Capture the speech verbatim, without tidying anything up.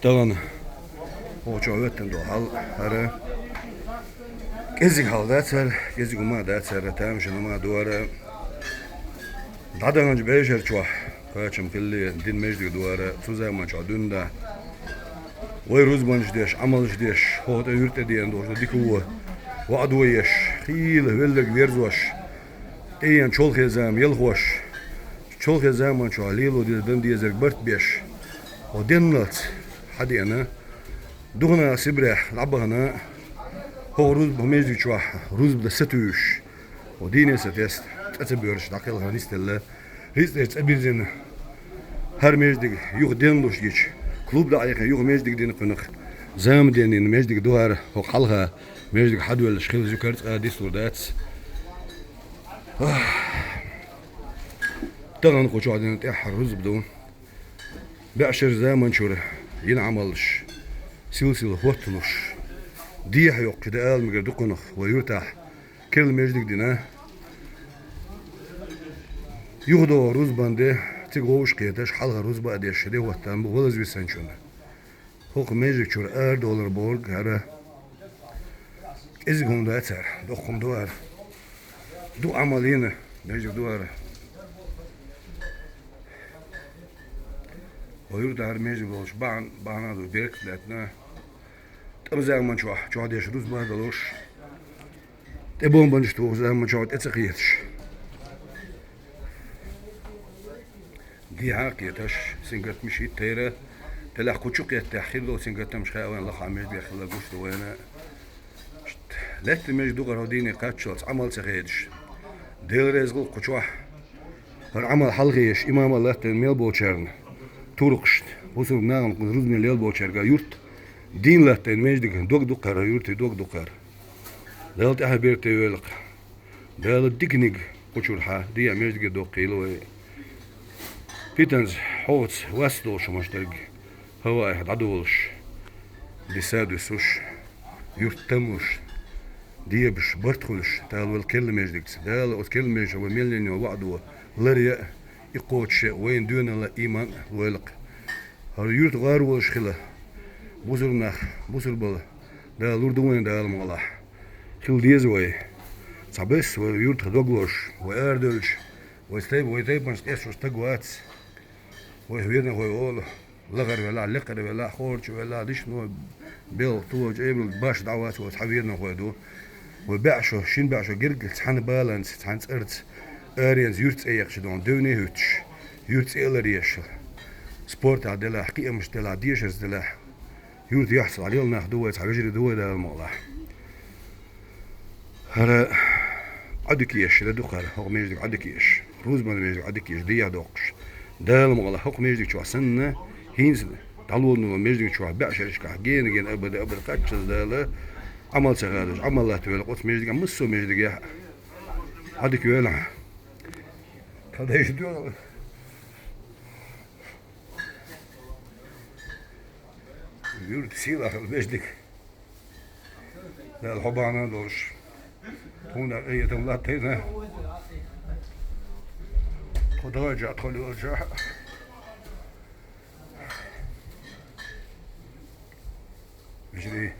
Тахана хӀокху чохь хӀоьттина долу хьал хӀара. КӀезиг хьал дац хӀара, кӀезиг хӀума дац хӀара, тамашийна хӀума ду хӀара. ДӀадаханчу бӀешар чохь кхачам хилла дина маьждиг ду хӀара, цу заман чохь дуьйна дӀа. Вай рузбанаш деш, Ӏамалш деш, хӀокху тӀе юьрта тӀе деана долуш ду дика вон, ваӀдо еш, хийла велларг верзош, тӀеена чолхе зама ялхош, чолхе заман чохь лело деза дан дезарг барт беш, хӀокху денналц хьадеана, духна Сибрехь дӀабахана, хӀокху рузба маьждиг чохь рузба дан сатуьйсуш, хӀокху дийне сатесна, цӀа ца боьрзуш дӀакхелхар нисделла, рицкъера цӀа бирзина, хӀара маьждиг юха денлуш гича, клуб дӀа а яхна, юха маьждиг дина кхунах, зама денйина маьждиг ду хӀара, хӀокху хьалха маьждиг хьадоьллуш хилла зуькар цкъа а дицлур дац. Тахана кху чохь дина тӀаьххьара рузба ду. БӀешерчу заман чуьра йина Ӏамалш сила-сила хӀотталуш, дехьа йоккхуш дан ала мегар ду кхунах вай юьртахь, керла маьждиг дина. ЮхадогӀу рузбан де, цига вовшах кхеташ, хьалха рузба а деш, де хӀоттам бу валаз висанчунна. ХӀокху маьждиг чуьра арадовлар бохург хӀара. КӀезиг хӀума дац хӀара, доккха хӀума ду хӀара. Ду Ӏамал йина маьждиг ду хӀара. Вай юьртахь хӀара маьждиг долуш бахьана, бахьана а ду, беркат лаьттина. ТӀеман заман чохь, чохь деш рузба а далуш, тӀе бомбанаш туху заман чохь тӀе ца кхеташ. Дехьа а кхеташ, сингаттамаш хӀиттайра, делахь кху чу кхеттехь хир долу сингаттамаш хаьа вайна, лахахь маьждигехь хилла гуш ду вайна. Лаьттина маьждиг ду хӀара, хӀокху дийне кхаччалц Ӏамал ца хедаш. Дела реза хуьлда кху чохь хӀара Ӏамал хьалхаеш, имам а латтийна мел болчарна, туркхашна, бусулба нахана кху рузбане лелла болчаьрга юрт дийна латтийна маьждиг дог ду хӀара, юьртан дог ду хӀара. Дала тӀаьхье беркате йойла-кх. Дала диканиг кху чуьра хьан дехьа маьждиге доккхийла вай. Питанца хьоца вас долуш хӀуманаш дерг хӀаваэхь дӀадолуш, диса а дуьсуш, юьрт тамлуш, дебаш барт хуьлуш, Дала вай керла маьждигца, Дала оцу керла маьждигчу вай мел йина йолу ваӀдо ларъян а, и кхочушъян а вайна доьналла а, иман а лойла-кх. ХӀара юьрта гӀар волуш хила, бусурба нах, бусурбалла Дала лур ду вайна, Дала мукъалахь. Хила деза вай. Цхьаберш вай юьртах дог лозуш, вай арадевлча, вай тайп-, вай тайпанашна тӀе шуьца стаг вац. Вай венахой олу, лахара велахь, лекхара велахь, хӀора чу велахь, дишно, белхан, тулгӀачу эбралла башха дӀа вац, вай цхьа венахой ду. Вай бӀе шо, шина бӀе шо гергга цхьана баланца, цхьана цӀарца, аренца юьртан цӀе екхча дохьуна девне а хӀуьттуш, юьртан цӀе а ларъеш, спортехь делахь, кхиамаш делахь, дешарца делахь, юьртан яхь цхьа лела нах ду вай, цхьа вежарий ду вай, Дала мукъалахь. ХӀара Ӏодика еш, дан ду хӀара, хӀокху маьждиг Ӏодика еш, рузбан маьждиг Ӏодика еш, дехьа доккхуш. Дала мукъалахь, хӀокху маьждиг чохь санна, хӀинца дӀалоллуш долу маьждиг чохь бӀешерашкахь гена-гена абада-абада кхаччалц Дала Ӏамал ца хадош, Ӏамал латтавелла оцу маьждигехь, массо а маьждигехь Ӏодика йойла хьан. Тхан дайша доьгӀал. Юьртан сийлахь маьждиг. Дала хьо бахьана долуш, тхуна къинхетам латтийна. Тхо дагӀа чохь, тхо лоьлучохь. Вежарий,